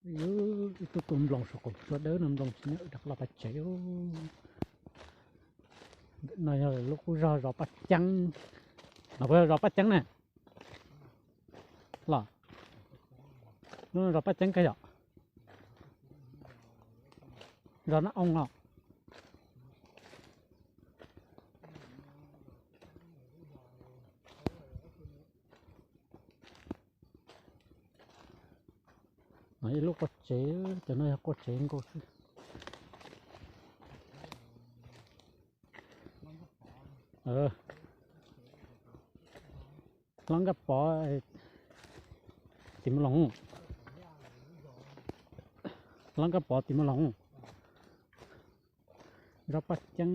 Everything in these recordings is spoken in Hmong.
Ib tug tus nploos saum qaum tsuag dawb no nploos tsis nyob rov qab los pem tsev. Ntawm no yog lub qub zos, zos Paj Ceeb. No puas yog zos Paj Ceeb na? Los, lub no zos Paj Ceeb kawg yom? Zos Nab Oo los? No ib lub qua tsev, cov no yog qua tsev nkaus xwb. Hlob Nkaj Pov, tim Mus Loos. Hlob Nkaj Pov tim Mus Loos. Zos Paj Ceeb,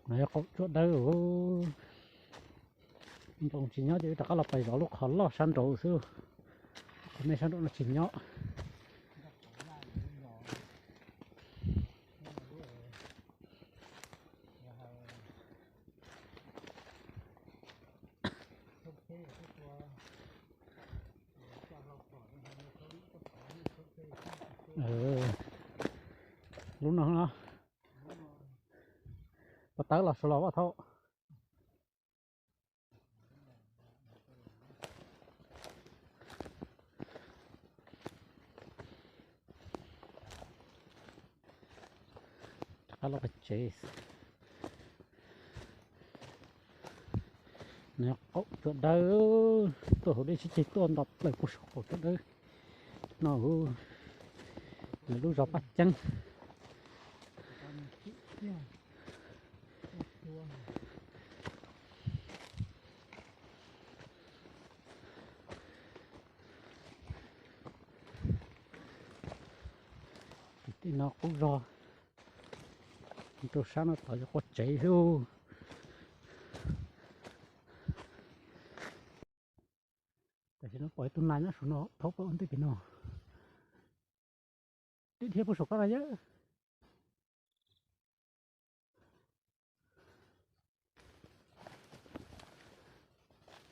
no yog qaum tsuag dawb. Nploos tsis nyob ces wb rov qab los pem zov lub qhov loj sab nraud xwb. Qhov me sab nraum no tsis nyob. Lub no no, puas tawv los suav los vaj thaub. Rov qab los pem tsev. Nws qaum tsuag dawb, tuaj hauv dej sib ceg tuaj nto plaws puag saum qaum tsuag dawb no. Lawv lub zos Paj Ceeb. Tim no qub zos, rau sab no tod yog qua tsev xwb. Tam sim no pom ib tug nas nyob saum no thaub plaws ua ntej pem no. Dej dhia puag saum koj na yawg.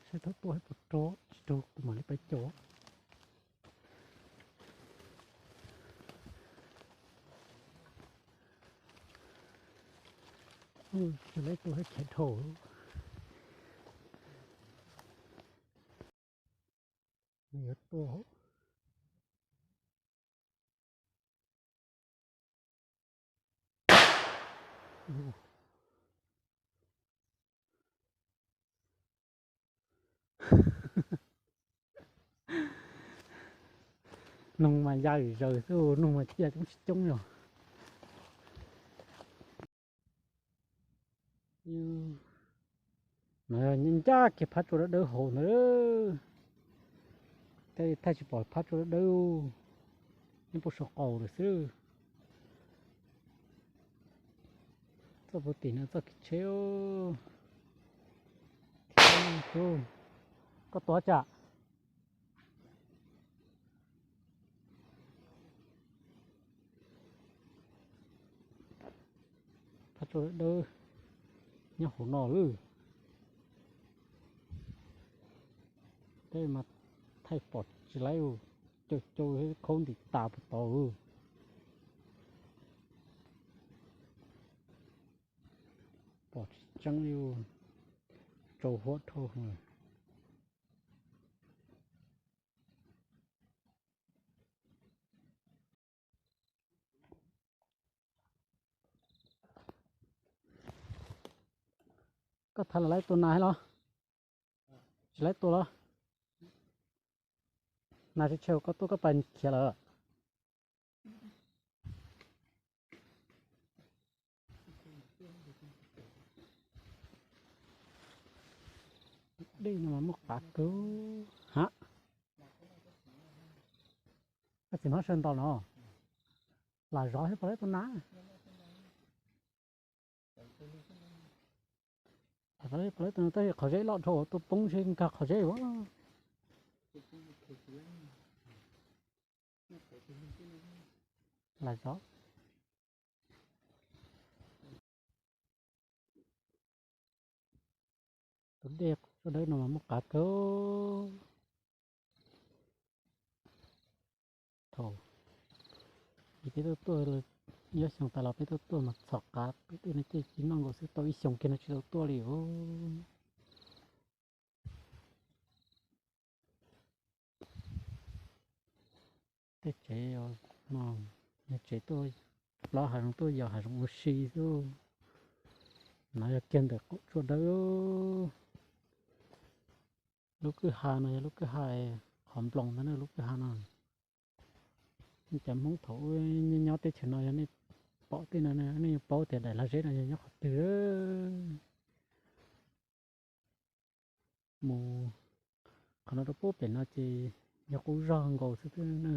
Saib thaub tuaj puas raug, tsis raug kuv mam li pais caum. Tsis laib tua hab khiav dhau. Nws yuav tua. Noog mas ya zaws xwb, noog mas cia coob tsis coob yog. Ncaj kiag phab tsua dawb dawb hauv ntawd. Tej thaij tsis pom phab tsua dawb dawb, nyob puag saum qaum lawm xwb. Txoj puag tim no txoj kev tsheb. Koj tuav tsam. Phab tsua dawb dawb nyob hauv no lawm. Tej mas thaij pom tsis laib, cau cau khaub ntim tas puag tod. Pom tsis tseeb li, tsau huab dhau. Koj thaij los laib tua nas los? Tsis laib tua los? Nas tsis tsheej koj tuaj koj pais khiav lawm. Dej no mas muaj qav kawg ha. Koj txiv hmab sawv ntos no, lam zov thiab puas laib tua nas. Lam zov thiab puas laib tua nas, tab sis qhov zeb loj dhau tua poob seb nkag qhov zeb ua. Lam zov. Tus dej tsua dawb no mas muaj qav kawg. Peb tuaj tuaj, ib xyoos tas los peb tuaj tuaj mas txhom qav pem tej no ces tsis noj nkaus xwb, tau ib xyoos kiag no tsis tau tuaj li os. Tej tsev no, tsev tuaj plob hav zoov, tuaj yos hav zoov ua si xwb. No yog kiag ntawm qaum tsuas dawb. Lub kwj ha no yog lub kwj ha qhov nploos ntag na, lub kwj ha no. Cov Hmoob thaum ub nyob teb chaws no yog nej pom tej no nej yeej paub tias daim lag zeb no yog nyob qhov twg. Mus qhov no rau pem no ces yog qub zog nkaus xwb thiab,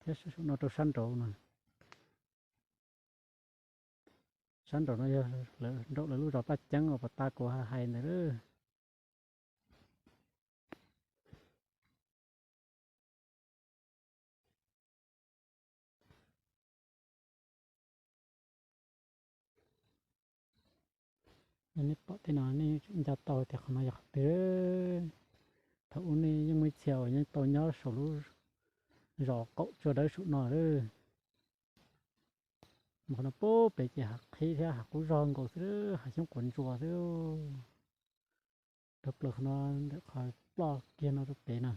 thiab saum no rau sab nraud no. Sab nraud no yog nraum lawv lub zos Paj Ceeb uas puag ta kuv hais ntawd. Nej pom tej no nej nco tau tias qhov no yog qhov twg. Thaum ub nej yeej muaj ib txhia uas yeej tau nyob saum lub zos qaum tsuas dawb saum no lawm. Mus qhov no pem ces hav qhib thiab hav qub zog nkaus xwb, hav xyoob quav ntsuas xwb. Rau plaws qhov no ntawm qhov ploj kiag no rau pem na.